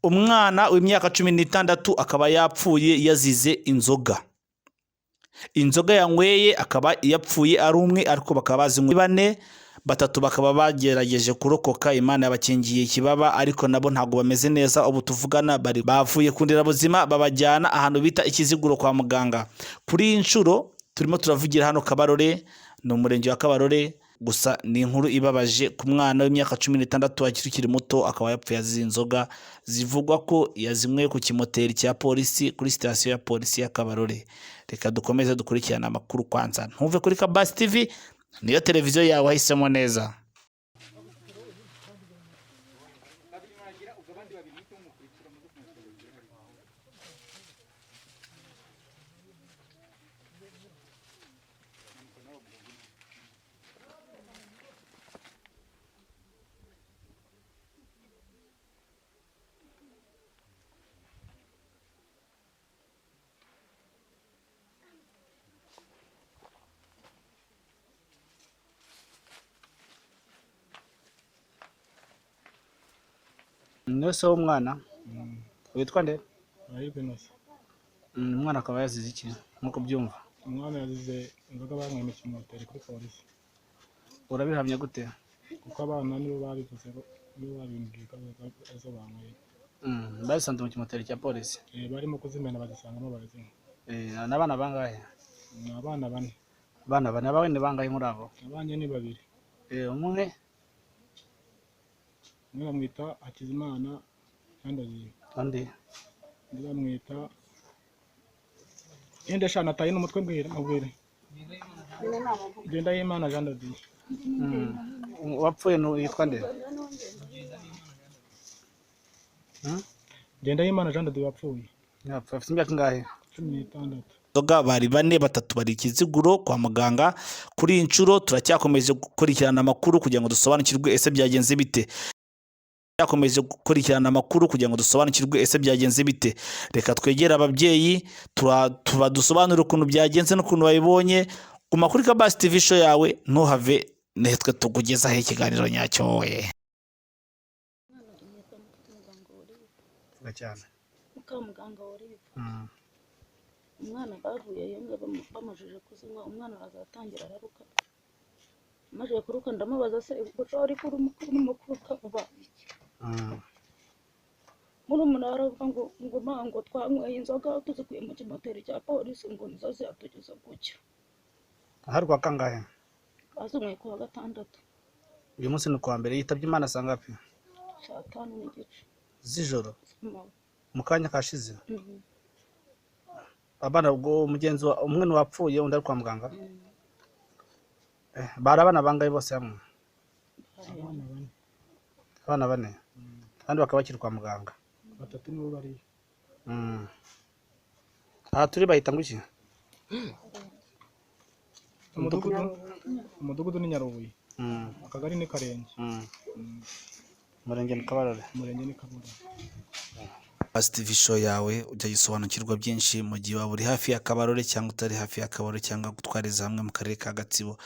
Umwana w'imyaka 16 akaba yapfuye yazize inzoga. Inzoga yanyweye akaba yapfuye ari umwe, ariko bakaba bazinywe bane, batatu bakaba bagerageje kurokoka, Imana yabakingiye ikibaba, ariko nabo ntabwo bameze neza. Ubu tuvugana bari bavuye ku nderabuzima babajyana ahantu bita Ikiziguro kwa muganga. Kuri iyi nshuro turimo turavugira hano Kabarore, ni umurenge wa Kabarore. Gusa ni inkuru ibabaje ku mwana w'imyaka 16 akiri muto, akaba yapfuye azize inzoga zivugwa ko yazinyweye ku kimoteri cya polisi, kuri sitasiyo ya polisi ya Kabarore. Reka dukomeze dukurikirane amakuru kwanza, ntuve kuri Kabasi TV, niyo televiziyo yawe wahisemo neza. Niwe se w'umwana witwa nde? Amahirwe inoze. Umwana akaba yazize iki nk'uko ubyumva? Umwana yazize inzoga banyweye mu kimoteri kuri polisi. Urabihamya gute? Kuko abana nibo babivuze, nibo babimbwiye ko arizo banyweye. Bazisanze mu kimoteri cya polisi? Barimo kuzimena bazisangamo barazinywa. Ni abana bangahe? Ni abana bane. Abana bane. Abawe ni bangahe muri abo? Abanjye ni babiri. Umwe? Umwe bamwita Hakizimana Jean de Dieu. Undi? Undi bamwita Inde shana ataye n'umutwe, mbwira mubwire. Ngendahimana Jean de Dieu. Uwapfuye yitwa nde? Ngendahimana Jean de Dieu wapfuye. Yapfuye afite imyaka ingahe? 16. Inzoga bari bane, batatu bari Ikiziguro kwa muganga. Kuri iyi nshuro turacyakomeje gukurikirana amakuru kugira ngo dusobanukirwe ese byagenze bite. Yakomeje gukurikirana amakuru kugira ngo dusobanukirwe ese byagenze bite. Reka twegere ababyeyi tubadusobanurire ukuntu byagenze n'ukuntu babibonye. Guma kuri Kabasi TV show yawe, ntuhave, nitwe tukugezaho ikiganiro nyacyo wowe. Cyane. Mukamuganga wari umwana bavuyeyo ngo bamajije kuzinywa, umwana araza aratangira araruka. Amajije kuruka ndamubaza se ubwo ariko urimo kuruka uba iki? Murumuna we aravuga ngo ngo ma ngo twanyweye inzoga tuzikuye mu kimoteri cya polisi, ngo nizo ziyatugeza gutya. Ahari kwa kangahe? Bazinyweye ku wa gatandatu. Uyu munsi ni kuwa mbere, yitabye Imana saa ngapi? Saa 5:30 z'ijoro? Z'amanywa. Mu kanya kashize? Mhm. Abana ubwo mugenzi wa umwe ni wapfuye, undi ari kwa muganga. Bari abana bangahe bose hamwe? Abana bane. Abana bane, kandi bakaba bakiri kwa muganga? Batatu nibo bariyo. Aha turi bahita ngo iki? Umudugudu ni Nyarubuye. Akagari ni Karenge. Umurenge ni Kabarore. Umurenge ni Kabarore. TV show yawe ujya gisobanukirwa byinshi mu gihe waba uri hafi ya Kabarore cyangwa utari hafi ya Kabarore cyangwa gutwariza hamwe mu karere ka Gatsibo.